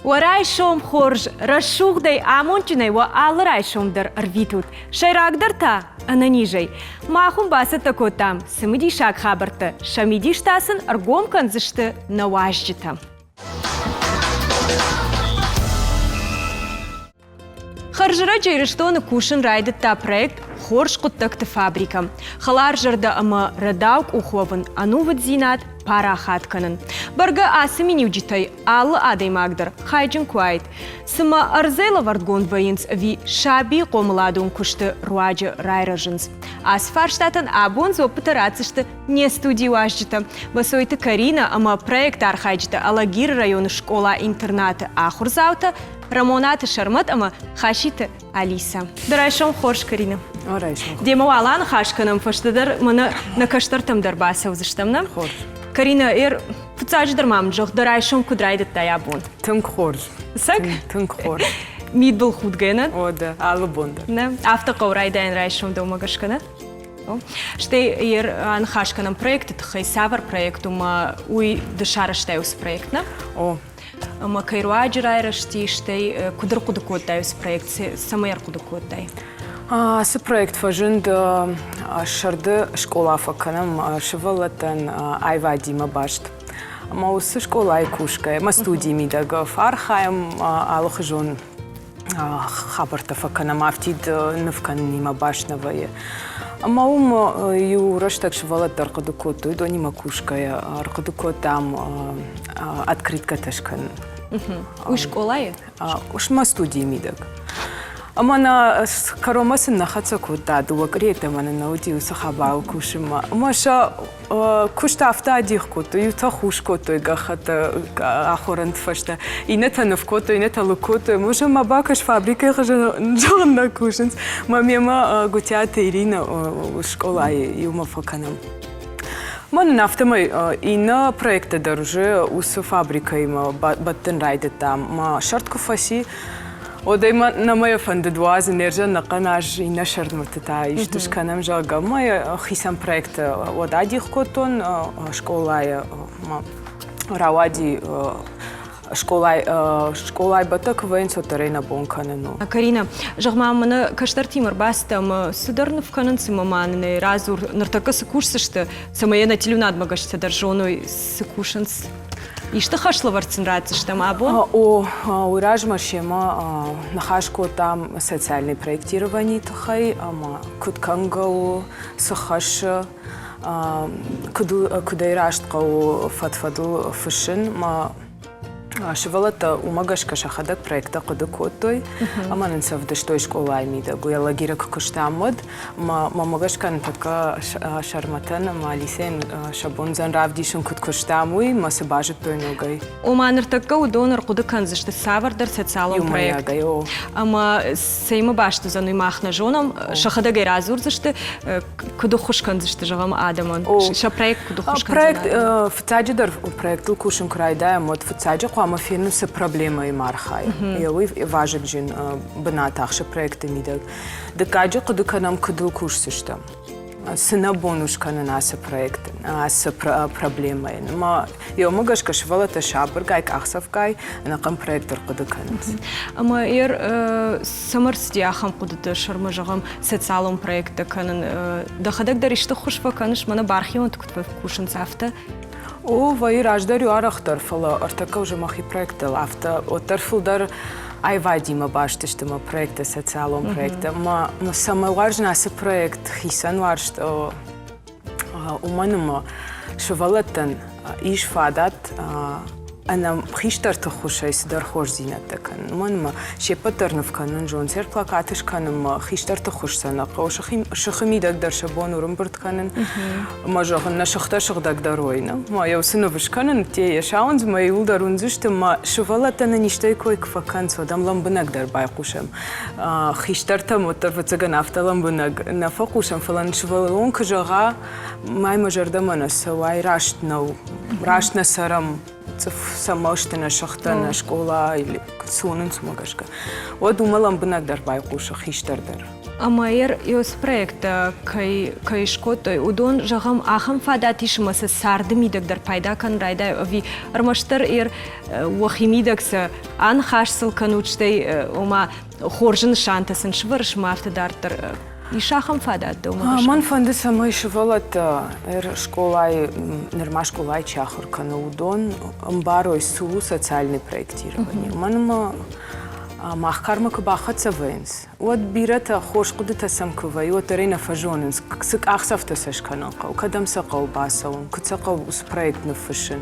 Уӕ райсом хорз, рӕсугъдӕй, амондджынӕй уӕ алы райсом дӕр ӕрвитут. Сӕйрагдӕр та ӕнӕнизӕй. Мах уын бацӕттӕ кодтам цымыдисаг хабӕрттӕ, сӕ мидис та сын ӕргом кӕндзысты нӕ уазджытӕ. Хӕрзӕрӕджы Ирыстоны кусын райдыдта проект «Хорз хъуыддӕгты фабрикӕ». Хӕларзӕрдӕ ӕмӕ рӕдау къух уӕвын, ӕнувыддзинад парахат кӕнын. Бӕргӕ ацы миниуджытӕй алы адӕймаг дӕр хайджын куы уаид. Цымӕ ӕрдзӕй лӕвӕрдгонд вӕййынц ӕви сабийы хъомыладон куысты руаджы райрӕзынц? Ацы фарстатӕн абон дзуӕппытӕ ратдзысты не студийы уазджытӕ Басойты Каринӕ ӕмӕ проекты архайджытӕ Алагиры районы скъола-интернаты ахуырдзаутӕ Рӕмонаты Сӕрмӕт ӕмӕ Хаситы Алисӕ. Дӕ райсом хорз, Карина. Райсом. Демӕ уал аныхас кӕнӕм, фӕстӕдӕр мӕнӕ нӕ кӕстӕртӕм дӕр бацӕудзыстӕм, нӕ? Хорз. Карина, фыццаджыдӕр ма мын зӕгъ, дӕ райсом куыд райдыдтай абон? Тынг хорз. Цӕг? Тынг хорз. Мидбыл худгӕ, нӕ? О, да, алы бон дӕр. Нӕ, афтӕ хъӕуы райдайӕн райсом дӕумӕ гӕсгӕ, нӕ? Стӕй аныхас кӕнӕм проекты тыххӕй, цавӕр проект у ӕмӕ уый ды сарӕзтай уыцы проект, нӕ? О. Ӕмӕ кӕй руаджы райрӕзти, стӕй куыд ӕрхъуыды кодтай уыцы проект, цӕмӕй ӕрхъуыды кодтай? Ацы проект фӕзынд сӕрды скъола фӕкӕнӕм сывӕллӕттӕн аивадимӕ баст. Ӕмӕ уыцы скъолайы кусгӕйӕ, мӕ студийы мидӕг фӕархайӕм алыхуызон хабӕрттӕ фӕкӕнӕм, афтид ныв кӕнынимӕ баст нӕ вӕййы. Ӕмӕ уым иу рӕстӕг сывӕллӕттӕ ӕрхъуыды кодтой, уыдонимӕ кусгӕйӕ ӕрхъуыды кодтам открыткӕтӕ скӕнын. Уый скъолайы? Мӕ студийы мидӕг. Ӕмӕ нӕ кӕронмӕ сын нӕ хӕццӕ кодта, дыууӕ къуырийы ӕмӕ нын нӕ уыди уыцы хабарыл кусынмӕ. Ӕмӕ сӕ куыст афтӕ адих кодтой, иутӕ хус кодтой гӕххӕтты ахорӕнты фӕстӕ, иннӕтӕ ныв кодтой, иннӕтӕ лыг кодтой. Може, ма бакӕс, фабрикӕйы хуызӕн зӕгъын нӕ кусынц. Мӕ мемӕ Гуытиаты Иринӕ скъолайы иумӕ фӕкӕнӕм. Мӕ нын афтӕмӕй иннӕ проекттӕ дӕр уже уыцы фабрикӕимӕ бӕттын райдыдтам. Мӕ сӕрд куы фӕци, Уӕдӕй мӕ нӕма йӕ фӕндыд уадзын, нерзӕн ӕнӕхъӕн аз иннӕ сӕрдмӕты та исты скӕнӕм, зӕгъгӕ. Мӕ хицӕн проекты уӕд адих кодтон скъолайы рауади скъолай скъолай бӕттӕ куы вӕййынц, уӕддӕр ӕй нӕ бон кӕнын у. Карина, зӕгъ-ма, мӕнӕ кӕстӕртимӕ ӕрбацыдтӕ ӕмӕ цыдӕр ныв кӕнын, цымӕ ма нын ӕй радзур, ныртӕккӕ цы кусдзысты, цӕмӕй йӕ нӕ телеуынадмӕ гӕсгӕ дӕр зоной, цы кусынц? Исты хӕслӕвӕрд сын ратдзыстӕм абон? О, уый размӕ семӕ ныхас кодтам социальный проектированийы тыххӕй ӕмӕ куыд кӕнгӕ у, цы хӕссы, куыд, куыдӕй раст хъӕуы фӕд-фӕдыл фыссын. Мӕ сывӕллӕттӕ уымӕ гӕсгӕ сӕхӕдӕг проекттӕ хъуыды кодтой ӕмӕ нын сӕ вдыстой скъолайы мидӕг. Уӕллагиры куы куыстам, уӕд Мӕ гӕсгӕ ныртӕккӕ Сӕрмӕтӕн ӕмӕ Алисӕйӕн сӕ бон уыдзӕн равдисын, куыд куыстам, уый, мӕ цы базыдтой ногӕй. Ома ныртӕккӕ уыдон ӕрхъуыды кӕндзысты цавӕрдӕр социалон проект. Ӕмӕ цӕимӕ баст уыдзӕн, уый мах нӕ зонӕм. Сӕхӕдӕг ӕй радзурдзысты, куыд ӕххуыс кӕндзысты, зӕгъӕм, адӕмӕн. Сӕ проект куыд ӕххуыс кӕндзӕн? Проект, фыццаджыдӕр проектыл кусын куы райдайӕм, уӕд фыццаджы хъуамӕ фенын, цы проблемӕимӕ архайы. Уый вазыгджын бынат ахсы проекты мидӕг. Дыккаджы хъуыды кӕнӕм, куыд ыл кусдзыстӕм. Цы нӕ бон у скӕнын ацы проект, ацы проблемӕйӕн. Ӕмӕ йӕ гӕсгӕ сывӕллӕттӕ сабыргай, къахдзӕфгай ӕнӕхъӕн проект ӕрхъуыды кӕнынц. Ӕмӕ ер цӕмӕ рцыди ахӕм хъуыдыты сӕрмӕ, зӕгъӕм, социалон проекттӕ кӕнын? Дӕхӕдӕг дӕр исты ххуыс фӕкӕныс, мӕнӕ бархионты куыд фӕкусынц, афтӕ? О, вӕййы раздӕр-иу арӕхдӕр, фӕлӕ ӕртӕккӕ уже мӕхи проекттыл афтӕ уӕддӕр фылдӕр аивадимӕ баст сты мӕ проекттӕ, социалон проекттӕ. Мӕ цӕмӕй уарзын ацы проект, хицӕн уарзт, уымӕн ӕмӕ сывӕллӕттӕн ис фадат ӕнӕ хистӕрты ххуысӕй цыдӕр хорздзинӕдтӕ кӕнын. Уымӕн ӕмӕ се ппӕт дӕр ныв кӕнын зонынц, плакат скӕнынмӕ хистӕрты ххуыс сӕ нӕ хъӕуы, сыхы мидӕг дӕр сӕ бон ӕрӕмбырд кӕнын. Ӕмӕ зӕгъын, нӕ сыхтӕ сыгъдӕгдӕр уой, нӕ? Мӕ йӕ уыцы ныв скӕнын, те йӕ сауындз, мӕ иуылдӕр уындзысты, мӕ сывӕллӕттӕ нын истӕй кой куы фӕкӕнынц, уӕд ӕм лӕмбынӕгдӕр байхъусӕм. Хистӕртӕм уӕддӕр, ӕвӕццӕгӕн, афтӕ лӕмбынӕг нӕ фӕхъусӕм, фӕлӕ нын сывӕллон куы зӕгъа, мӕй мӕ зӕрдӕмӕ нӕ цӕуы, ай раст нӕу, раст нӕ цӕрӕм, цъыф цӕмӕ сты нӕ сыхтӕ, нӕ скъола, или цы уынынц, уымӕ гӕсгӕ, уӕд уымӕ лӕмбынӕгдӕр байхъусы хистӕр дӕр. Ӕмӕ уыцы проекттӕ кӕй, кӕй скодтой, уыдон, зӕгъӕм, ахӕм фадат ис, ӕмӕ сӕ царды мидӕг дӕр пайда кӕнын райдайой ӕви ӕрмӕстдӕр уӕхи мидӕг сӕ аныхас сыл кӕнут, стӕй ома хорзы нысантӕ сын сывӕрыс ӕмӕ афтӕ дарддӕр. Ис ахӕм фадат дӕумӕ гӕсгӕ? Мӕн фӕнды, цӕмӕй сывӕллӕттӕ скъолайы, нырма скъолайы чи ахуыр кӕны, уыдон ӕмбарой, цы у социальный проектирование. Уымӕн ӕмӕ мах кармӕ куы бахӕццӕ вӕййынц, уӕд бирӕтӕ хорз хъуыдытӕ сӕм куы вӕййы, уӕддӕр ӕй нӕ фӕзонынц, цы къахдзӕфтӕ сӕ скӕнын хъӕуы, кӕдӕм сӕ хъӕуы бацӕуын, куыд сӕ хъӕуы уыцы проект ныффыссын.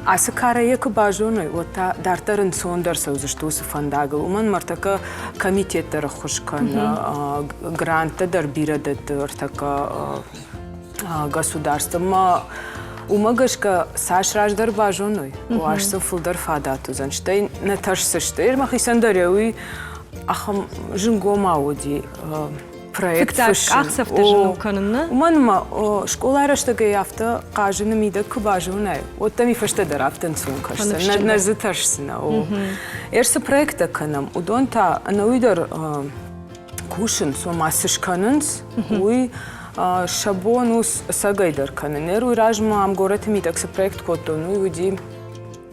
Ацы карӕй йӕ куы базоной, уӕд та дарддӕр ӕнцондӕр цӕудзысты уыцы фӕндагыл. Уымӕн ӕмӕ комитет дӕр ӕххуыс кӕны, гранттӕ дӕр бирӕ дӕтты ӕртӕккӕ государство. Ӕмӕ уымӕ гӕсгӕ цас раздӕр базоной, уас сын фылдӕр фадат уыдзӕн. Стӕй нӕ тӕрсдзысты. Мӕхицӕн дӕр уый ахӕм зынгомау уыди проект фыссын. къахдзӕфтӕ зын у кӕнын, нӕ? Уымӕн ӕмӕ скъолайы рӕстӕгӕй афтӕ хъазыны мидӕг куы базонай, уӕд дӕм и фӕстӕдӕр афтӕ ӕнцон кӕсдзӕн, нӕ, нӕ дзы тӕрсдзынӕ. Ӕз цы проекттӕ кӕнӕм, уыдон та ӕнӕуый дӕр кусынц, ома цы скӕнынц, уый сӕ бон у ӕцӕгӕйдӕр кӕнын. Ныр уый размӕ ам горӕты мидӕг цы проект кодтон, уый уыди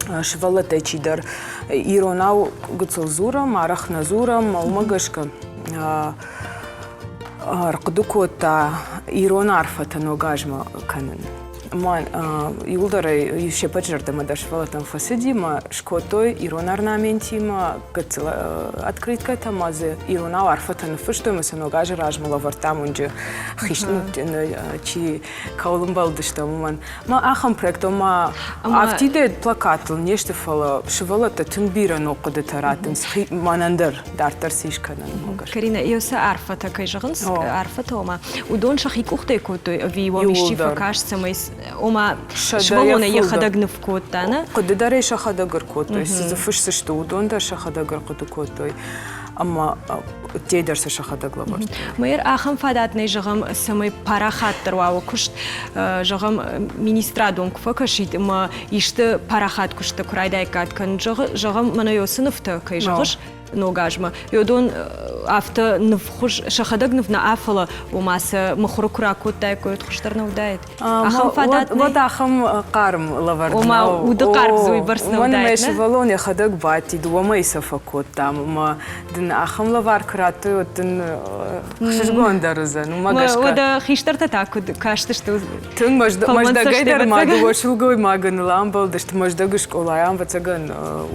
сывӕллӕттӕй чидӕр иронау гыццыл дзурӕм, арӕх нӕ дзурӕм, уымӕ гӕсгӕ ӕрхъуыды кодта ирон арфӕтӕ ног азмӕ кӕнын. Мӕ иуылдӕр ӕй се ппӕт зӕрдӕмӕ дӕр сывӕллӕттӕм фӕцыди мӕ скодтой ирон орнаментимӕ гыццыл открыткӕтӕ ӕмӕ дзы иронау арфӕтӕ ныффыстой ӕмӕ сӕ ног азы размӕ лӕвӕрдтам уынджы чи кӕуыл ӕмбӕлдыстӕм, уымӕн. Мӕ ахӕм проект, ома афтидӕй плакаттыл не сты, фӕлӕ сывӕллӕттӕ тынг бирӕ ног хъуыдытӕ раттынц мӕнӕн дӕр дарддӕр цы ис кӕнӕн, уымӕ гӕсгӕ. Карина, сӕ арфӕтӕ кӕй зӕгъынц, арфӕтӕ, ома, уыдон сӕхи къухтӕй кодтой ӕви уӕм исчи фӕкаст, цӕмӕй, ома, сывӕллонӕй йӕхӕдӕг ныв кодта, нӕ? Хъуыды дӕр ӕй сӕхӕдӕг ӕркодтой, цы дзы фысдзысты, уыдон дӕр сӕхӕдӕг ӕрхъуыды кодтой. Ӕмӕ ӕддейы дӕр сӕ сӕхӕдӕг лӕвӕрдтой. Мэр ахӕм фадат нӕй, зӕгъӕм, цӕмӕй парахатдӕр уа уӕ куыст, зӕгъӕм, министрадон куы фӕкӕсид ӕмӕ исты парахат куысттӕ куы райдаиккат кӕнын, зӕгъӕм, мӕнӕ цы нывтӕ кӕй зӕгъыс, ног азмӕ. Уыдон афтӕ нывхуыз, сӕхӕдӕг ныв нӕ, фӕлӕ ома сӕ мыхуыры куы ракодтаиккой, уӕд хуыздӕр нӕ уыдаид. Ахӕм фадат нӕй? Уӕд ахӕм хъарм лӕвӕрд Ома уды хъарм дзы уыйбӕрц нӕ уыдаид, Уымӕн сывӕллон йӕхӕдӕг бадти, дыууӕ мӕйы сӕ фӕкодтам ӕмӕ дын ахӕм лӕвар куы радтой, уӕд дын ӕхсызгондӕр уыдзӕн, уымӕ гӕсгӕ. Уӕдӕ хистӕртӕ та куыд кастысты? Тынг Мӕздӕгӕй дӕр ма дыууӕ сылгоймагы ныл амбӕлдысты Мӕздӕгы скъолайы, ӕвӕццӕгӕн,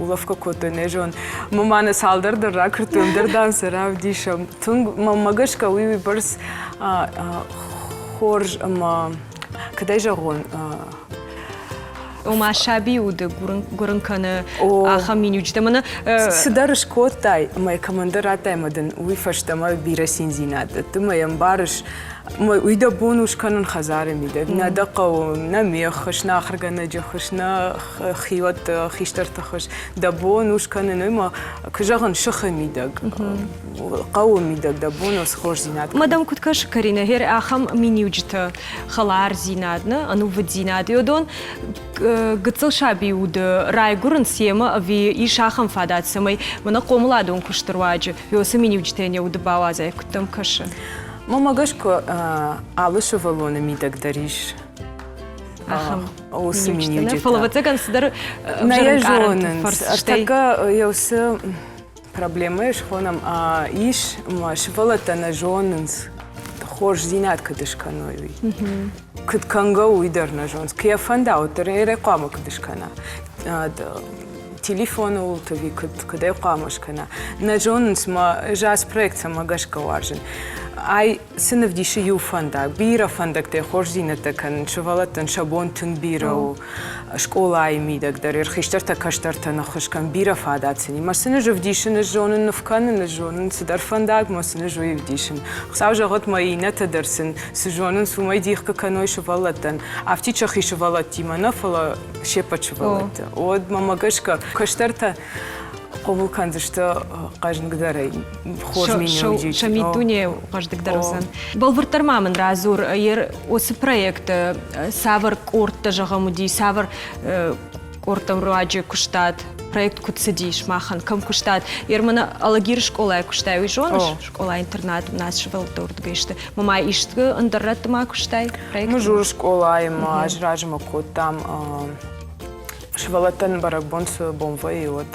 улӕфгӕ кодтой, нӕ зон. Ӕмӕ ма нӕ цалдӕр дӕр ракуырдтой, ӕндӕр дам сӕ равдисӕм. Тынг, мӕнмӕ гӕсгӕ, уый уыйбӕрц хорз ӕмӕ куыдӕй зӕгъон, Ома саби уды гуырын кӕны ахӕм миниуджытӕ. Мӕнӕ цыдӕр скодтай ӕмӕ кӕмӕндӕр радтай ӕмӕ дын уый фӕстӕмӕ бирӕ циндзинад дӕтты ӕмӕ йӕ ӕмбарыс, уый дӕ бон у скӕнын хӕдзары мидӕг. Нӕ дӕ хъӕуы нӕ ме ххуыс, нӕ ахуыргӕнӕджы ххуыс, нӕ хиуӕтты хистӕрты ххуыс. Дӕ бон у скӕнын ӕмӕ, куы зӕгъын, сыхы мидӕг, хъӕуы мидӕг дӕ бон у хорздзинад. Мадам куыд кӕсы, Каринӕ, гъер ахӕм миниуджытӕ, хӕлардзинад, нӕ, ӕнувыддзинад, уыдон гыццыл саби уды райгуырынц йемӕ ӕви ис ахӕм фадат, цӕмӕй мӕнӕ хъомыладон куысты руаджы уыцы миниуджытӕ не уды бауадзай, куыд дӕм кӕсы? Мӕнмӕ гӕсгӕ алы сывӕллоны мидӕг дӕр ис ахӕм уыцы миниуджытӕ. Фӕлӕ ӕвӕццӕгӕн цыдӕр нӕ йӕ зонынц. Ӕртӕккӕ уыцы проблемӕ схонӕм ис, ӕмӕ сывӕллӕттӕ нӕ зонынц, хорздзинад куыд скӕной, уый. Куыд кӕнгӕ у, уый дӕр нӕ зонынц. Куы йӕ фӕнда, уӕддӕр ӕй хъуамӕ куыд скӕна. Телефоны уылты ӕви куыд, куыд ӕй хъуамӕ скӕна. Нӕ зонынц мӕ ӕз ацы проект цӕмӕ гӕсгӕ уарзын. Ай сын ӕвдисы иу фӕндаг, бирӕ фӕндӕгтӕй хорздзинӕдтӕ кӕнын сывӕллӕттӕн сӕ бон тынг бирӕ у. Скъолайы мидӕг дӕр хистӕртӕ кӕстӕртӕн ӕххуыс кӕн, бирӕ фадат сын и. Мӕ сын ӕз ӕвдисын, ӕз зонын ныв кӕнын, ӕз зонын цыдӕр фӕндаг, мӕ сын ӕз уый ӕвдисын. Хуыцау зӕгъӕд, мӕ иннӕтӕ дӕр сын цы зонынц, уымӕй дих куы кӕной сывӕллӕттӕн. Афтид сӕхи сывӕллӕттимӕ нӕ, фӕлӕ се ппӕт сывӕллӕтты. Уӕд мӕмӕ гӕсгӕ кӕстӕртӕ хъомыл кӕндзысты хъӕзныгдӕрӕй, хорз миниуджытӕ. Сӕ миддуне хъӕздыгдӕр уыдзӕн. Бӕлвырддӕр ма мын радзур, уыцы проекты цавӕр къордтӕ, зӕгъӕм, уыди, цавӕр. къордтӕм руаджы куыстат, проект куыд цыдис махӕн, кӕм куыстат? Ермана Алагиры скъолайы куыстай, уый зоныс? Скъола-интернат нас сывӕллӕттӕ уырдыгӕй сты. Мама исты ӕндӕр рӕтты ма куыстай? Мызуры скъолайы ма ӕз размӕ кодтам сывӕллӕттӕн бӕрӕгбон цы бон вӕййы, уӕд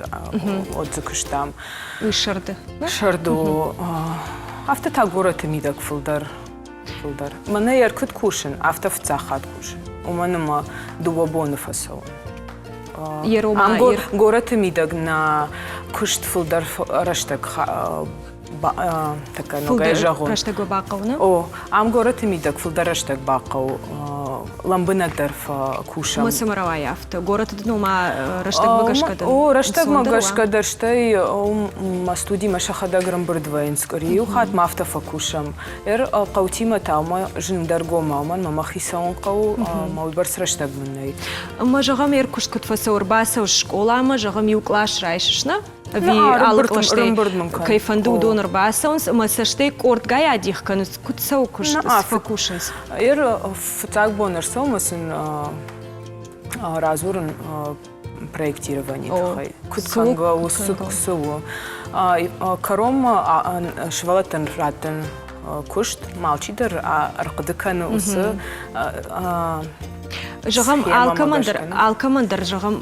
уӕд дзы куыстам. Уый сӕрды? Сӕрды. Афтӕ та горӕты мидӕг фылдӕр фылдӕр. Мӕнӕ йӕ куыд кусын, афтӕ фыццаг хатт кусын. Уымӕн ӕмӕ дыууӕ боны фӕцӕуын. Ам горӕты мидӕг нӕ куыст фылдӕр рӕстӕг такая ногӕй зӕгъон. Рӕстӕг бахъӕуы, нӕ? О, ам горӕты мидӕг фылдӕр рӕстӕг бахъӕуы, лӕмбынӕгдӕр фӕкусӕм. Ма цӕмӕ рауайы афтӕ? Горӕты дын ома рӕстӕгмӕ гӕсгӕ дӕр? О, рӕстӕгмӕ гӕсгӕ дӕр, стӕй мӕ студимӕ сӕхӕдӕг ӕрӕмбырд вӕййынц къуыри. Иу хатт ма афтӕ фӕкусӕм. Эр хъӕутимӕ та мӕ зындӕргомау, мӕн мӕ мӕхи цӕуын хъӕуы, мӕ уыйбӕрц рӕстӕг мын нӕй. Ӕмӕ зӕгъӕм, эр куыст куыд фӕцӕуы, ӕрбацӕуыс скъоламӕ, зӕгъӕм, иу кълас райсыс, нӕ? Ӕви алы кълӕстӕй кӕй фӕнды, уыдон ӕрбацӕуынц ӕмӕ сӕ стӕй къордгай адих кӕнынц, куыд цӕуы куыст, цы фӕкусынц? Эр фыццаг бон ӕрцӕуы ӕмӕ сын радзурын проектированийы тыххӕй. Куыд кӕнгӕ у, цы у. Кӕронмӕ сывӕллӕттӕн раттын куыст, алчидӕр ӕрхъуыды кӕны уыцы Зӕгъӕм, алкӕмӕн дӕр, алкӕмӕн дӕр, зӕгъӕм,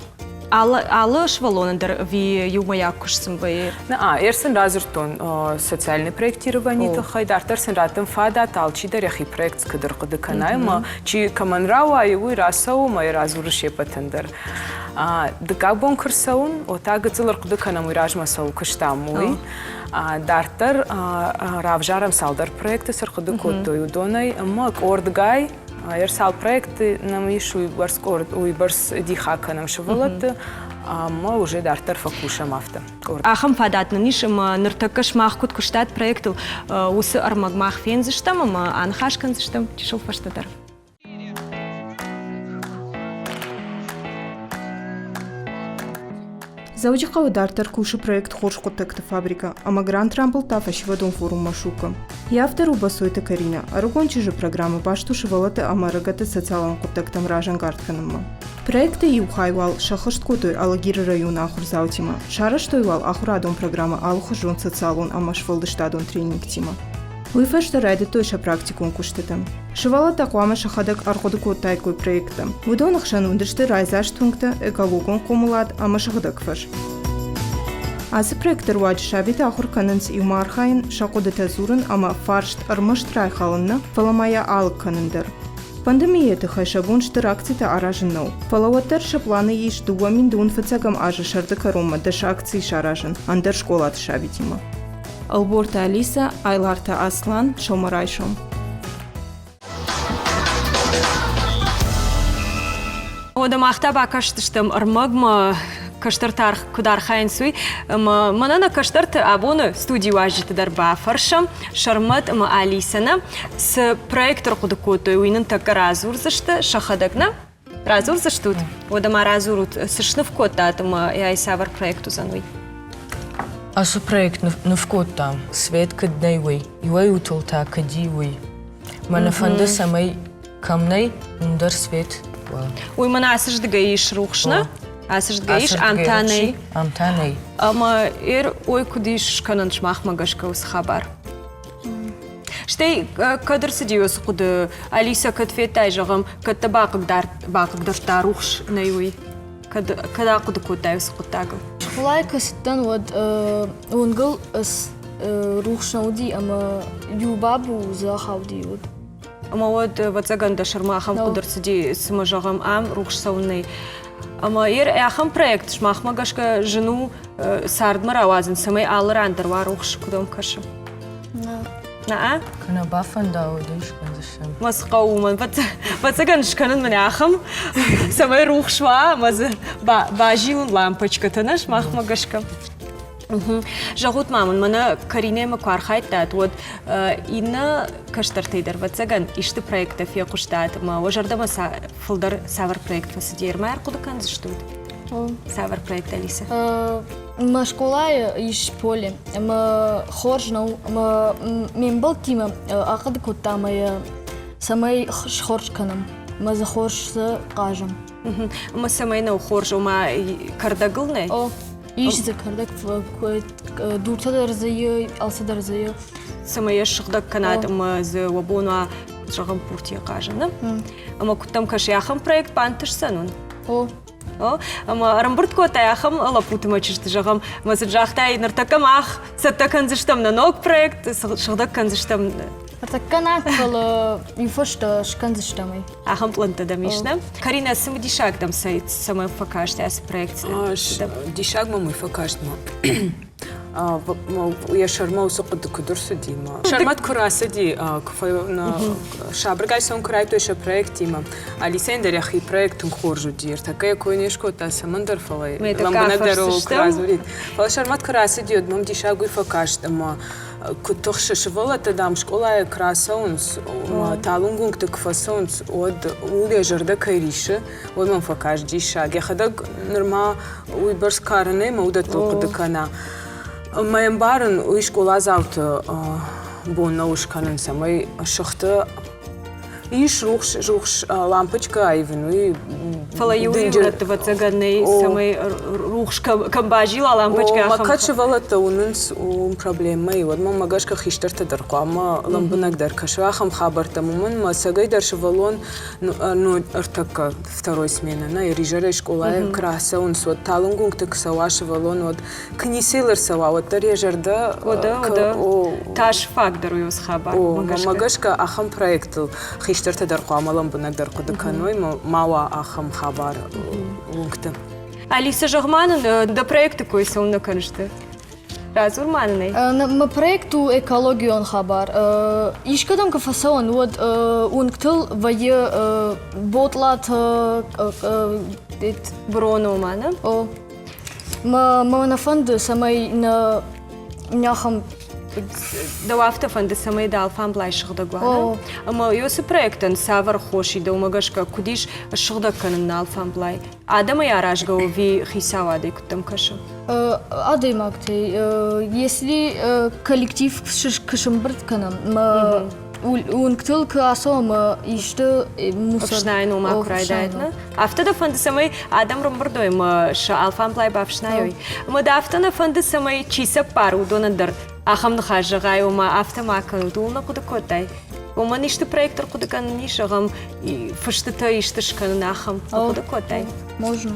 алы, алы сывӕллонӕн дӕр ӕви иумӕйаг куыст сын вӕййы? Ӕр сын радзырдтон социальный проектированийы тыххӕй, дарддӕр сын раттын фадат, алчидӕр йӕхи проект куыд ӕрхъуыды кӕна ӕмӕ чи кӕмӕн рауайы, уый рацӕуы ӕмӕ йӕ радзуры се ппӕтӕн дӕр. Дыккаг бон куы рцӕуын, о та гыццыл ӕрхъуыды кӕнӕм, уый размӕ цӕуыл куыстам, уый. Дарддӕр равзарӕм цалдӕр проекты, цы рхъуыды кодтой, уыдонӕй ӕмӕ къордгай Ӕрцал проекты нӕм ис уыйбӕрц къорд, уыйбӕрц диха кӕнӕм сывӕллӕтты ӕмӕ уже дарддӕр фӕкусӕм афтӕ. Ахӕм фадат нын ис ӕмӕ ныртӕккӕ сымах куыд куыстат проектыл, уыцы ӕрмӕг мах фендзыстӕм ӕмӕ аныхас кӕндзыстӕм чысыл фӕстӕдӕр. Дзӕуджыхъӕуы дарддӕр кусы проект Хорз хъуыддӕгты фабрикӕ ӕмӕ грант рамбылдта фӕсивӕдон форум Машук-ы. Йӕ автор у Басойты Каринӕ. Ӕрыгон чызджы программӕ баст у сывӕллӕтты ӕмӕ ӕрыгӕтты социалон хъуыддӕгтӕм разӕнгард кӕнынмӕ. Проекты иу хай уал сӕххӕст кодтой Алагиры районы ахуырдзаутимӕ. Сарӕзтой уал ахуырадон программӕ алыхуызон социалон ӕмӕ сфӕлдыстадон тренингтимӕ. Уый фӕстӕ райдыдтой сӕ практикон куыстытӕ. Сывӕллӕттӕ хъуамӕ сӕхӕдӕг ӕрхъуыды кодтаиккой проекттӕ. Уыдоны хсӕн уыдысты райдзаст уынгтӕ, экологон хъомылад ӕмӕ сыгъдӕг фӕз. Ацы проекты руаджы сабитӕ ахуыр кӕнынц иумӕ архайын, сӕ хъуыдытӕ дзурын ӕмӕ фарст ӕрмӕст райхалын нӕ, фӕлӕ ма йӕ алыг кӕнын дӕр. Пандемийӕйы тыххӕй сӕ бон стыр акцитӕ аразын нӕу. Фӕлӕ уӕддӕр сӕ планы ис 2025 азы сӕрды кӕронмӕ дӕс акцийы саразын ӕндӕр скъолаты сабитимӕ. Ӕлборты Алисӕ, Айларты Аслан, сӕумӕрайсом. Уӕдӕ мах та бакастыстӕм ӕрмӕгмӕ, кӕстӕртӕ куыд архайынц, уый. Ӕмӕ мӕнӕ нӕ кӕстӕрты абоны студийы уазджыты дӕр бафӕрсӕм. Сӕрмӕт ӕмӕ Алисӕ нӕ цы проект ӕрхъуыды кодтой, уый нын тӕккӕ радзурдзысты сӕхӕдӕг нӕ? Радзурдзыстут? Уӕдӕ ма радзурут, цы сныв кодтат ӕмӕ ай цавӕр проект уыдзӕн, уый? Ацы проект ныв кодтам, свет куыд нӕй, уый. Иуӕй-иутыл та куыд и, уый. Мӕ фӕнды, цӕмӕй кӕм нӕй, уым дӕр свет уа. Уый мӕнӕ ацы здыгӕй ис рухс, нӕ? Ацы здыгӕй ис, ам та нӕй. Ам та нӕй. Ӕмӕ эр ой куыд ис скӕнӕн сымахмӕ гӕсгӕ уыцы хабар? Стӕй кӕд ӕрцыди уыцы хъуыды, Алисӕ, кӕд федтай, зӕгъӕм, кӕд дӕ бахъыгдардта рухс нӕй уый? Кӕд, кӕд ахъуыды кодтай уыцы хъуыддагыл? Скъолайы куы цыдтӕн, уӕд уынгыл рухс нӕ уыди ӕмӕ иу бабу дзы ахауди уыд. Ӕмӕ уӕд, ӕвӕццӕгӕн, дӕ сӕрмӕ ахӕм хъуыды ӕрцыди, цымӕ, зӕгъӕм, ам рухс цӕуын нӕй. Ӕмӕ ер ахӕм проект сымахмӕ гӕсгӕ зын у цардмӕ рауадзын, цӕмӕй алы ран дӕр уа рухс, куыд ӕм кӕсы? Нӕ. Нӕ? Кӕнӕ бафӕнда, уӕд ӕй скӕндзыстӕм. Мӕ цы хъӕуы уымӕн? Ӕвӕццӕгӕн скӕнын мын ахӕм, цӕмӕй рухс уа ӕмӕ дзы базилын лампочкӕтӕ, нӕ сымахмӕ гӕсгӕ. Зӕгъут ма мын, мӕнӕ Каринӕмӕ куы архайдтат, уӕд иннӕ кӕстӕртӕй дӕр, ӕвӕццӕгӕн, исты проекттӕ фехъуыстат ӕмӕ уӕ зӕрдӕмӕ фылдӕр цавӕр проект фӕцыди? Ӕрмӕ ӕрхъуыды кӕндзыстут? Цавӕр проект, Алиса? Мӕ скъолайы ис поле, ӕмӕ хорз нӕу, ӕмӕ ме мбӕлттимӕ ахъуыды кодтам ӕмӕ йӕ цӕмӕй схорз кӕнӕм. Мӕ дзы хорз цы хъазӕм. Ӕмӕ цӕмӕй нӕу хорз, ома кӕрдӕгыл нӕ? О, ис дзы кӕрдӕг, дуртӕ дӕр дзы и, алцы дӕр дзы и. Цӕмӕй йӕ ссыгъдӕг кӕнат ӕмӕ дзы уӕ бон уа, зӕгъӕм, пуртийӕ хъазын, нӕ? Ӕмӕ куыдтӕм кӕсы, ахӕм проект бантысдзӕн уын? О. О, ӕмӕ ӕрӕмбырд кодтай ахӕм лӕппуты мӕ чызджыты, зӕгъӕм, ӕмӕ сын загътай, ныртӕккӕ мах цӕттӕ кӕндзыстӕм нӕ ног проект, сыгъдӕг кӕндзыстӕм. Ныртӕккӕ нӕ, фӕлӕ иу фӕстӕ скӕндзыстӕм ӕй. Ахӕм пълӕнттӕ дӕм ис, нӕ? Каринӕ, цымыдисаг дӕм цӕмӕн фӕкаст ацы проект? Диссаг мӕм уый фӕкаст, мӕ йӕ сӕрмӕ уыцы хъуыды куыд ӕрцыди мӕ сӕрмӕт куы рацыди куы сабыргай сон куы райдтой сӕ проектимӕ Алисӕйӕн дӕр йӕхи проект тынг хорз уыди ӕртӕккӕ йӕ кой не скодта цӕмӕндӕр фӕлӕ лӕмбынӕгдӕр ыл куы радзурид фӕлӕ сӕрмӕт куы рацыди уӕд мӕм диссаг уый фӕкаст ӕмӕ куыд тыхсы сывӕллӕттӕ дам скъолайы куы рацӕуынц талынг уынгты куы фӕцӕуынц уӕд ууыл йӕ зӕрдӕ кӕй рисы уый мӕм фӕкаст диссаг йӕхӕдӕг нырма уыйбӕрц кары нӕй мӕ уыдӕттыл хъуыды кӕна. Мӕ ӕмбарын, уый скъоладзауты бон нӕу скӕнын, цӕмӕй сыхты ис рухс, рухс лампочкӕ аивын, уый Фӕлӕ иу рӕтты ӕвӕццӕгӕн нӕй, цӕмӕй рухс кӕм базила лампочкӕ. Мӕ кӕд сывӕллӕттӕ уынынц, уым проблемӕ и, уӕд мӕм гӕсгӕ хистӕртӕ дӕр хъуамӕ лӕмбынӕгдӕр кӕсой ахӕм хабӕрттӕм, уымӕн ӕмӕ ӕцӕгӕйдӕр сывӕллон ну, ӕртӕккӕ второй сменӕ, нӕ, изӕрӕй скъолайы куы рацӕуынц, уӕд талынг уынгты куы цӕуа сывӕллон, уӕд куы ницыйыл ӕрцӕуа, уӕддӕр йӕ зӕрдӕ Уӕдӕ, уӕдӕ. Тас фаг дӕр уый уыцы хабар. Мӕ гӕсгӕ, ахӕм проектыл хистӕртӕ дӕр хъуамӕ лӕмбынӕгдӕр хъуыды кӕной, ма уа ахӕм хабар уынгты. Алиса, зӕгъ-ма нын, дӕ проекты кой цӕуылнӕ кӕныс ды? Радзур ма нын ӕй. Мӕ проект у экологион хабар. Искӕдӕм куы фӕцӕуӕн, уӕд уынгтыл вӕййы ботлатӕ. Броно ма, нӕ? О. Мӕ нӕ фӕнды, цӕмӕй нӕ ахӕм Дӕу афтӕ фӕнды, цӕмӕй дӕ алфамблай сыгъдӕг уа, нӕ? Ӕмӕ уыцы проектӕн цавӕр хос и дӕумӕ гӕсгӕ, куыд ис ссыгъдӕг кӕнын нӕ алфамблай? Адӕмӕй аразгӕ у ӕви хицауадӕй, куыд дӕм кӕсы? Адӕймӕгтӕй, если коллектив куы сӕмбырд кӕнӕм, уынгтыл куы ацӕуӕм исты мусор... Ӕфснайын ома куы райдайат, нӕ? Афтӕ дӕ фӕнды, цӕмӕй адӕм рымбырдой ӕмӕ сӕ алфамблай бафснайой? Ӕмӕ дӕ афтӕ нӕ фӕнды, цӕмӕй чи цӕппар, уыдонӕн дӕр ахӕм ныхас зӕгъай, ома афтӕ ма кӕнут, ууыл нӕ хъуыды кодтай? Уымӕн исты проект ӕрхъуыды кӕнын ис, зӕгъӕм, фыстытӕ исты скӕнын ахӕм ӕрхъуыды кодтай? Можно.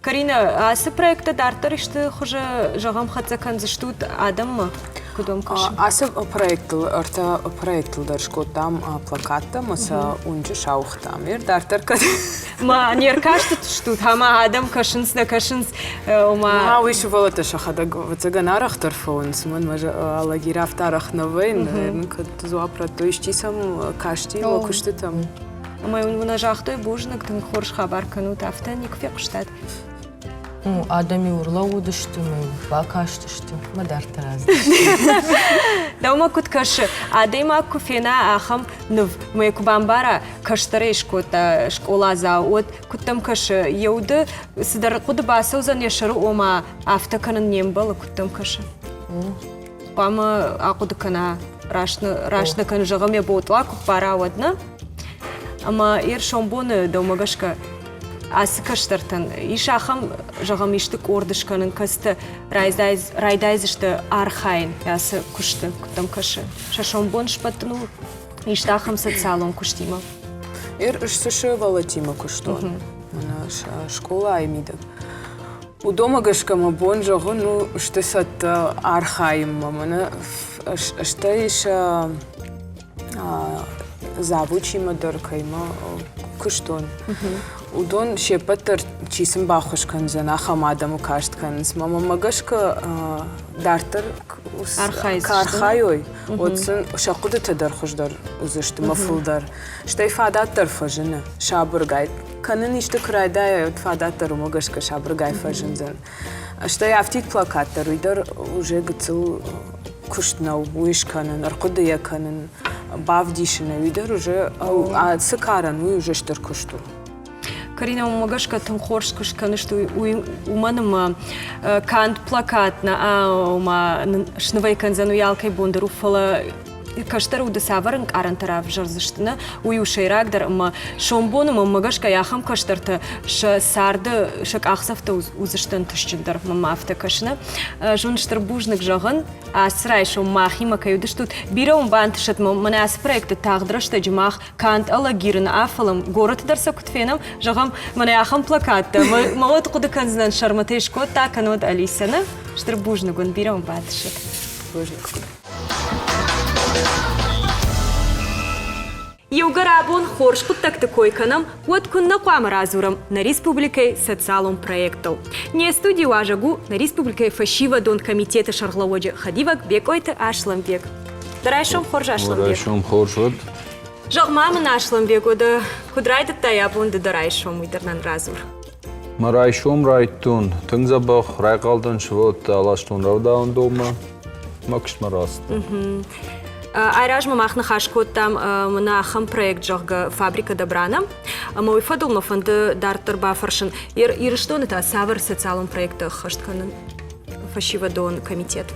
Карина, ацы проекттӕ дарддӕр исты хуызы, зӕгъӕм, хӕццӕ кӕндзыстут адӕммӕ? Куыд уӕм кӕсы? Ацы проектыл, ӕртӕ проектыл дӕр скодтам плакаттӕ ӕмӕ сӕ уынджы сауыгътам. Ер дарддӕр кӕд Ма не ркастыстут, ӕмӕ адӕм кӕсынц, нӕ кӕсынц, ома... Ма уый сывӕллӕттӕ сӕхӕдӕг ӕвӕццӕгӕн арӕхдӕр фӕуынц, уымӕн мӕ Алагир афтӕ арӕх нӕ вӕййы, кӕд дзуапп радтой, исчи сӕм касти уӕ куыстытӕм. Ӕмӕ уын нӕ загътой бузныг, тынг хорз хабар кӕнут, афтӕ никуы фехъуыстат? Адӕм-иу ӕрлӕууыдысты мӕ-иу бакастысты, мӕ дарддӕр аздӕхтысты. Дӕумӕ куыд кӕсы, адӕймаг куы фена ахӕм ныв, мӕ куы бамбара, кӕстӕрӕй скодта скъоладзау, уӕд куыд дӕм кӕсы, йӕ уды цыдӕр хъуыды бацӕудзӕн йӕ сӕры, ома афтӕ кӕнын не мбӕлы, куыд дӕм кӕсы? Хъуамӕ ахъуыды кӕна, раст раст нӕ кӕны, зӕгъӕм, йӕ ботъла куы ппара, уӕд нӕ? Ӕмӕ йе сомбоны дӕумӕ гӕсгӕ ацы кӕстӕртӕн ис ахӕм, зӕгъӕм, исты къорд скӕнын, кӕцытӕ райдайдзысты архайын ацы куысты, куыд дӕм кӕсы? Сӕ сомбон сбӕттын у исты ахӕм социалон куыстимӕ? Эр цы сывӕллӕттимӕ куыстон, мӕнӕ скъолайы мидӕг. Уыдонмӕ гӕсгӕ мӕ бон зӕгъын у, сты цӕттӕ архайынмӕ. Мӕнӕ стӕй сӕ завучимӕ дӕр кӕимӕ куыстон, уыдон се ппӕт дӕр, чи сын баххуыс кӕндзӕн, ахӕм адӕмы каст кӕнынц. Мӕнмӕ гӕсгӕ дарддӕр куы архайой, уӕд сын сӕ хъуыдытӕ дӕр хуыздӕр уыдзысты мӕ фылдӕр. Стӕй фадат дӕр фӕзыны сабыргай. Кӕнын исты куы райдайай, уӕд фадат дӕр уымӕ гӕсгӕ сабыргай фӕзындзӕн. Стӕй афтид плакат дӕр, уый дӕр уже гыццыл куыст нӕу, уый скӕнын, ӕрхъуыды йӕ кӕнын, бавдисын ӕй, уый дӕр уже цы карӕн, уый уже стыр куыст у. Карина, уымӕ гӕсгӕ тынг хорз куыст кӕныс уымӕн ӕмӕ канд плакат нӕ, ома снывӕй кӕндзӕн уый алкӕй бон дӕр у, фӕлӕ. кӕстӕр уды цавӕр ӕнкъарӕнтӕ равзӕрдзысты, нӕ, уый у сӕйрагдӕр ӕмӕ сомбоны мӕнмӕ гӕсгӕ ахӕм кӕстӕртӕ сӕ царды сӕ къахдзӕфтӕ уыдзысты ӕнтыстджындӕр, мӕнмӕ афтӕ кӕсы. Зон стыр бузныг зӕгъын, ацы райсом махимӕ кӕй уыдыстут. Бирӕ уын бантысӕд мӕнӕ ацы проекты тагъд рӕстӕджы мах канд Алагиры нӕ, фӕлӕ горӕты дӕр сӕ куыд фенӕм, зӕгъӕм, мӕнӕ ахӕм плакаттӕ. Мӕ уӕд хъуыды кӕндзынӕн, Сӕрмӕтӕй скодта, кӕннод Алисӕ, нӕ? Стыр бузныг уын, бирӕ уын бантысӕд. Бузныг. Иугӕр абон хорз хъуыддӕгты кой кӕнӕм, уӕд куыннӕ хъуамӕ радзурӕм нӕ республикӕйы социалон проектыл. Не студийы уазӕг у нӕ республикӕйы фӕсивӕдон комитеты сӕргълӕууӕджы хӕдивӕг Бекъойты Аслӕнбег. Дӕ райсом хорз, Аслӕнбег. Райсом хорз уӕд. Зӕгъ-ма мын, Аслӕнбег, уӕдӕ куыд райдыдтай абон ды дӕ райсом, уый дӕр нын радзур. Мӕ райсом райдтон тынг дзӕбӕх, райхъал дӕн сывӕллӕтты аластон рӕвдауӕндонмӕ, мӕ куыстмӕ рацыдтӕн. Айразмӕ мах ныхас кодтам мӕнӕ ахӕм проект, зӕгъгӕ, «Фабрика добра» ӕмӕ уый фӕдыл мӕ фӕнды дарддӕр бафӕрсын. Ирыстоны та цавӕр социалон проекттӕ ӕххӕст кӕнын фӕсивӕдон комитет?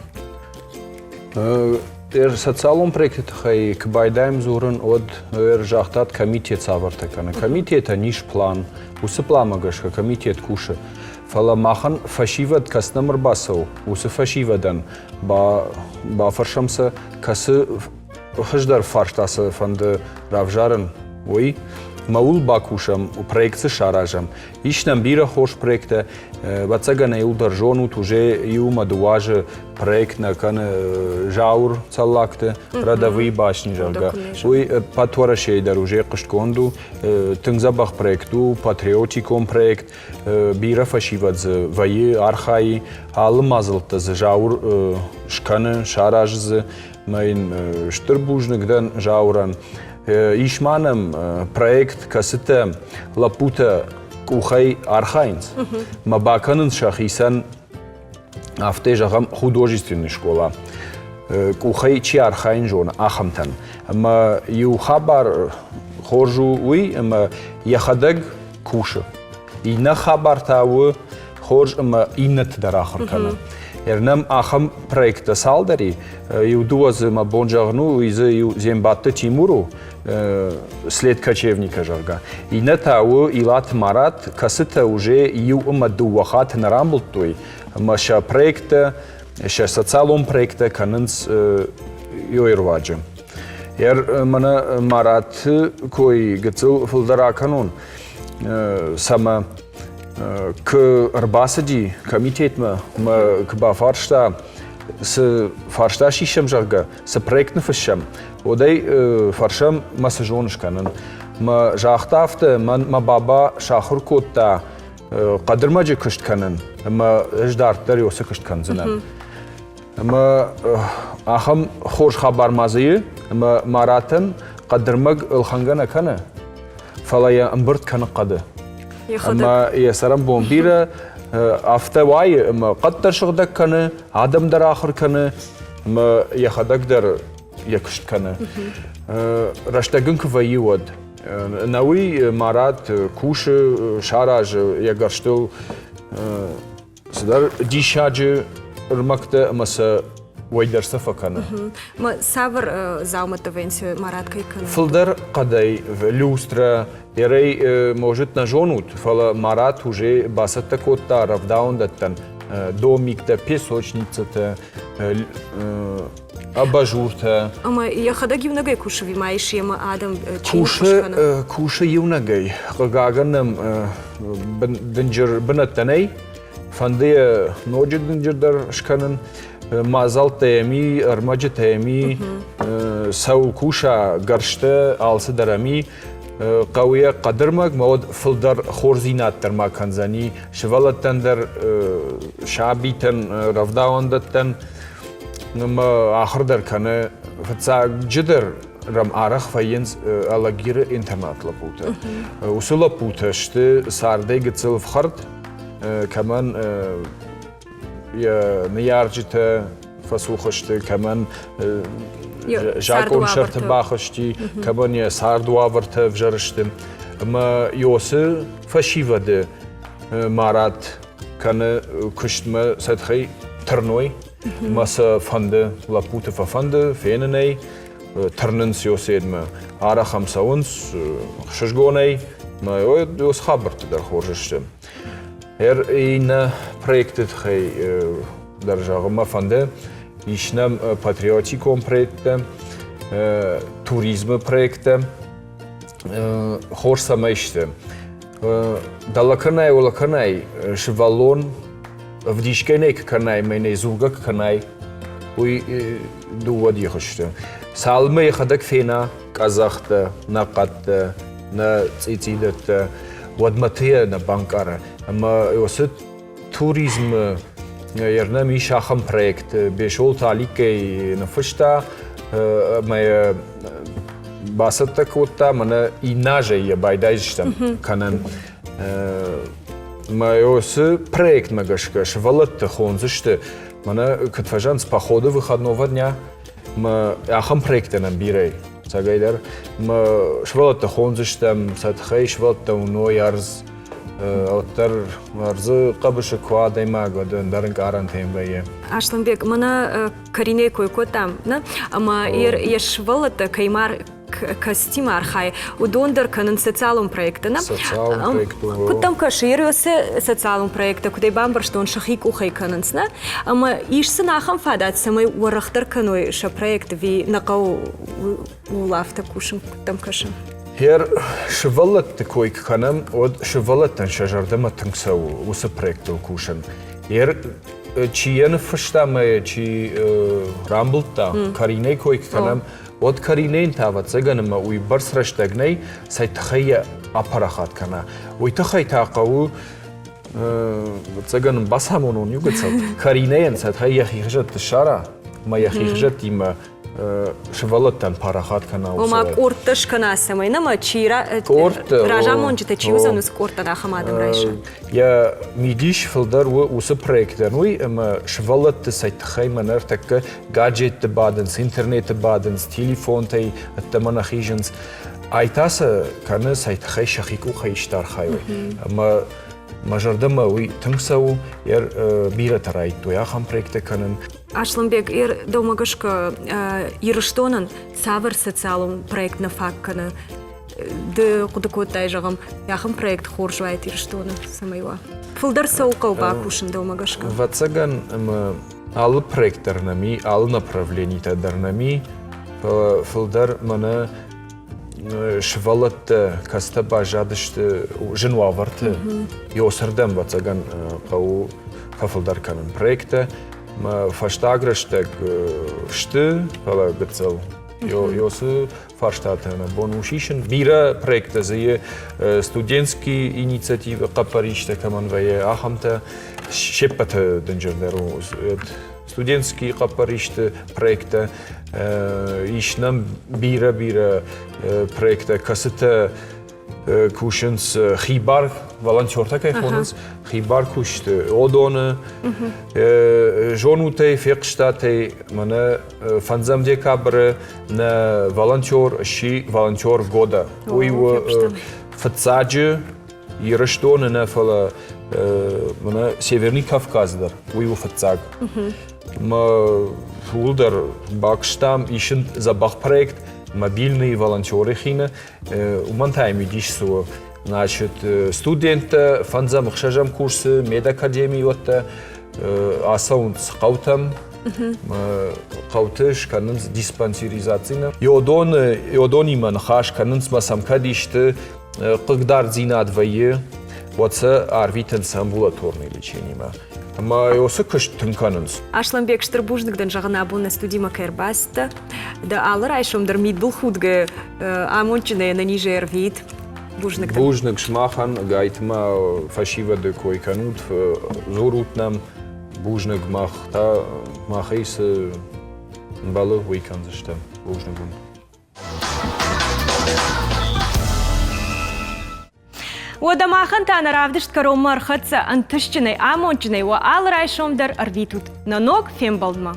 Социалон проекты тыххӕй куы байдайӕм дзурын, уӕд загътат, комитет цавӕртӕ кӕны. Комитетӕн ис план. Уыцы пъланмӕ гӕсгӕ комитет кусы. Фӕлӕ махӕн фӕсивӕд кӕцы нӕм ӕрбацӕуы, уыцы фӕсивӕдӕн бафӕрсӕм сӕ, кӕцы хуыздӕр фарста сӕ фӕнды равзарын, уый. Мӕуыл бакусӕм, проект цы саразӕм. Ис нӕм бирӕ хорз проекттӕ. Ӕвӕццӕгӕн ӕй дӕр зонут, уже иумӕ дыууӕ азы проект нӕ кӕны Зауыр Цӕллагты Родовые башни, зӕгъгӕ. Уый ӕппӕт Уӕрӕсейы дӕр уже хъуыстгонд у. Тынг дзӕбӕх проект у, патриотикон проект. Бирӕ фӕсивӕд дзы вӕййы, архайы. Алы мадзӕлттӕ дзы Зауыр скӕны, саразы дзы. Мӕ йын стыр бузныг дӕн Зауырӕн. Ис ма нӕм проект, кӕцытӕ лӕппутӕ къухӕй архайынц, мӕ бакӕнынц сӕхицӕн афтӕ зӕгъӕм, художественный скъола къухӕй чи архайын зоны, ахӕмтӕн. Ӕмӕ иу хабар хорз у уый, ӕмӕ йӕхӕдӕг кусы. Иннӕ хабар та у хорз ӕмӕ иннӕты дӕр ахуыр кӕны. Нӕм ахӕм проекттӕ цалдӕр и. Иу дыууӕ дзы мӕ бон зӕгъын у, уый дзы иу Зембатты Тимур у, след кочевника, зӕгъгӕ. Иннӕ та у Илаты Марат, кӕцытӕ уже иу ӕмӕ дыууӕ хатты нӕ рамбылдтой ӕмӕ сӕ проекттӕ, сӕ социалон проекттӕ кӕнынц ёй руаджы. Ер мӕнӕ Мараты кой гыццыл фылдӕр акӕнон, цӕмӕ куы ӕрбацыди комитетмӕ мӕ куы бафарста, цы фарста сисӕм, зӕгъгӕ, цы проект ныфыссӕм, уӕд ӕй фӕрсӕм, мӕ цы зоныс кӕнын. Мӕ загъта афтӕ, мӕн мӕ баба сахуыр кодта хъӕдырмӕджы куыст кӕнын, ӕмӕ ӕз дарддӕр уыцы куыст кӕндзынӕн. Ӕмӕ ахӕм хорз хабар ма дзы и, ӕмӕ Маратӕн хъӕдырмӕг ӕлхӕнгӕ нӕ кӕны, фӕлӕ йӕ ӕмбырд кӕны хъӕды. Ӕмӕ йӕ цӕрӕнбон бирӕ афтӕ уайы, ӕмӕ хъӕд дӕр сыгъдӕг кӕны, адӕм дӕр ахуыр кӕны, ӕмӕ йӕхӕдӕг дӕр йӕ куыст кӕны. Рӕстӕг ын куы вӕййы, уӕд. Нӕуый Марат кусы, саразы йӕ гӕрзтыл цыдӕр диссаджы ӕрмӕгтӕ ӕмӕ сӕ уӕй дӕр сӕ фӕкӕны. Цавӕр дзаумӕттӕ вӕййынц Марат кӕй кӕны? Фылдӕр хъӕдӕй, люстрӕ, ерӕй, может, нӕ зонут, фӕлӕ Марат уже бацӕттӕ кодта рӕвдауӕндӕттӕн домиктӕ, песочницӕтӕ, абажуртӕ. Ӕмӕ йӕхӕдӕг иунӕгӕй кусы ӕви ма ис йемӕ адӕм чи Кусы, кусы иунӕгӕй. Хъыгагӕн нӕм дынджыр бынӕттӕ нӕй. Фӕнды йӕ ноджы дынджырдӕр скӕнын. Мадзӕлттӕ йӕм и, ӕрмӕджытӕ йӕм и, цӕуыл куса, гӕрзтӕ, алцыдӕр ӕм и. Хъӕуы йӕ хъӕдырмӕг, ма уӕд фылдӕр хорздзинад дӕр ма кӕндзӕни сывӕллӕттӕн дӕр, сабитӕн, рӕвдауӕндӕттӕн. Ӕмӕ ахуыр дӕр кӕны фыццаджыдӕр рӕм арӕх вӕййынц Алагиры интернат лӕппутӕ. Уыцы лӕппутӕ сты цардӕй гыццыл ӕфхӕрд, кӕмӕн йӕ ныййарджытӕ фӕцух сты, кӕмӕн закъон сӕрты бахызти, кӕмӕн йӕ цардуавӕртӕ ӕвзӕр сты. Ӕмӕ Иосы фӕсивӕды Марат кӕны куыстмӕ сӕ тыххӕй тырной, мӕ сӕ фӕнды, лӕппуты фӕфӕнды фенынӕй. тырнынц Йоседмӕ. Арӕх ӕм цӕуынц ӕхсызгонӕй, ӕмӕ уыцы хабӕрттӕ дӕр хорз сты. Иннӕ проекты тыххӕй дӕр зӕгъын мӕ фӕнды. Ис нӕм патриотикон проекттӕ, туризмы проекттӕ. Хорз цӕмӕй сты. Дӕлӕ кӕнай, уӕлӕ кӕнай, сывӕллон ӕвдисгӕ нӕ куы кӕнай, мӕнӕ дзургӕ куы кӕнай, уый дыууӕ дихы сты. Цалынмӕ йӕхӕдӕг фена къӕдзӕхтӕ, нӕ хъӕдтӕ, нӕ цъицъидӕттӕ, уӕдмӕ ты йӕ нӕ банкъары. Ӕмӕ уыцы туризмы нӕм ис ахӕм проект. Бесолты Аликкӕй ныффыста ӕмӕ йӕ бацӕттӕ кодта, мӕнӕ иннӕ азӕй йӕ байдайдзыстӕм кӕнӕн. Мӕ уыцы проектмӕ гӕсгӕ сывӕллӕтты хондзысты, мӕнӕ куыд фӕзӕгъынц, походы выходного дня. Мӕ ахӕм проекттӕ нӕм бирӕ цӕгӕйдӕр. Мӕ сывӕллӕтты хондзыстӕм, сӕ тыххӕй сывӕллӕттӕ уыной ӕрдз, уӕддӕр ӕрдзы хъӕбысы куы адӕймаг, уӕд ӕндӕр ӕнкъарӕнтӕ вӕййы. Аслӕнбег, мӕнӕ Каринӕйы кой кодтам, нӕ? Ӕмӕ йӕ сывӕллӕттӕ кӕй кӕцытимӕ архайы, уыдон дӕр кӕнынц социалон проекттӕ, нӕ? Социалон проекттӕ. Куыд дӕм кӕсы, Ерёсы социалон проекттӕ куыдӕй бамбӕрстон, сӕхи къухӕй кӕнынц, нӕ? Ӕмӕ ис сын ахӕм фадат, цӕмӕй уӕрӕхдӕр кӕной сӕ проект ӕви нӕ хъӕуы ууыл афтӕ кусын, куыд дӕм кӕсы? Хер, сывӕллӕтты кой куы кӕнӕм, уӕд сывӕллӕттӕн сӕ зӕрдӕмӕ тынг цӕуы уыцы проекттыл кусын. Ер, чи йӕ ныффыста ӕмӕ чи рамбылдта, Каринӕйы кой куы кӕнӕм, уӕд Каринӕйӕн та, ӕвӕццӕгӕн, ӕмӕ уыйбӕрц рӕстӕг нӕй, цӕй тыххӕй йӕ апарахат кӕна. Уый тыххӕй та хъӕуы ӕвӕццӕгӕн ын бацамонон иу гыццыл. Каринӕйӕн сӕ тыххӕй йӕхи хызӕтты ссара, ӕмӕ йӕхи хызӕттимӕ сывӕллӕттӕн парахат кӕна. Ома къордтӕ скӕна, цӕмӕй нӕмӕ чи разамонджытӕ чи уыдзӕн, уыцы къордтӕн ахӕм адӕм райса. Йӕ мидис фылдӕр у уыцы проектӕн уый, ӕмӕ сывӕллӕтты цӕй тыххӕй мӕнӕ ӕртӕккӕ гаджетты бадынц, интернеты бадынц, телефонтӕй ӕддӕмӕ нӕ хизынц. Ай та сӕ кӕны цӕй тыххӕй сӕхи къухӕй исты архайой. Ӕмӕ мӕ зӕрдӕмӕ уый тынг цӕуы, бирӕтӕ райдыдтой ахӕм проекттӕ кӕнын. Асланбег, дӕумӕ гӕсгӕ Ирыстонӕн цавӕр социалон проект нӕ фаг кӕны? Ды хъуыды кодтай, зӕгъӕм, ахӕм проект хорз уаид Ирыстоны, цӕмӕй уа? Фылдӕр цӕуыл хъӕуы бакусын дӕумӕ гӕсгӕ? Ӕвӕццӕгӕн, ӕмӕ алы проект дӕр нӕм и, алы направленитӕ дӕр нӕм и, фӕлӕ фылдӕр мӕнӕ сывӕллӕттӕ, кӕцытӕ баззадысты зын уавӕрты, ёсырдӕм, ӕвӕццӕгӕн, хъӕуы фӕфылдӕр кӕнын проекттӕ. Мӕ фӕстаг рӕстӕг сты, фӕлӕ гыццыл. Ёсы фарстатӕ нӕ бон у сисын. Бирӕ проекттӕ дзы и студентский инициативы хъӕппӕристӕ кӕмӕн вӕййы, ахӕмтӕ. Се ппӕты дынджырдӕр у студентский хъӕппӕристы проекттӕ. Ис нӕм бирӕ-бирӕ проекттӕ, кӕцытӕ кусынц хибар волонтертӕ кӕй хонынц, хибар кусты Одоны, зонутӕй, фехъстатӕй, мӕнӕ фӕндзӕм декабры нӕ волонтер сси волонтер года. Уый у фыццаджы Ирыстоны нӕ, фӕлӕ мӕнӕ Северный Кавказ дӕр, уый у фыццаг. Мӕ ууыл дӕр бакуыстам, исын дзӕбӕх проект мобильные волонтеры хины. Уымӕн та йӕ мидис цы у? Значит, студенттӕ фӕндзӕм, ӕхсӕзӕм курсы медакадемийы ацӕуынц хъӕутӕм, хъӕуты скӕнынц диспансеризаци. Йодонимӕ ныхас кӕнынц мӕ сӕм кӕд исты хъыгдарддзинад вӕййы, уӕд сӕ арвитынц амбулаторный лечениемӕ. Ӕмӕ уыцы куыст тынг кӕнынц. Асланбег, стыр бузныг дын зӕгъын абон нӕ студимӕ кӕй ӕрбацыдтӕ. Дӕ алы райсом дӕр мидбылхудгӕ амондджынӕй ӕнӕнизӕй ӕрвит. Бузныг дын. Бузныг сымахӕн, гайтма фӕсивӕды кой кӕнут, дзурут нӕм. Бузныг, мах та махӕй цы мбӕлы, уый кӕндзыстӕм. Бузныг уын. Уӕдӕ махӕн та нӕ равдыст кӕронмӕ ӕрхӕццӕ ӕнтыстджынӕй, амондджынӕй уӕ алы райсом дӕр ӕрвитут нӕ ног фембӕлдмӕ.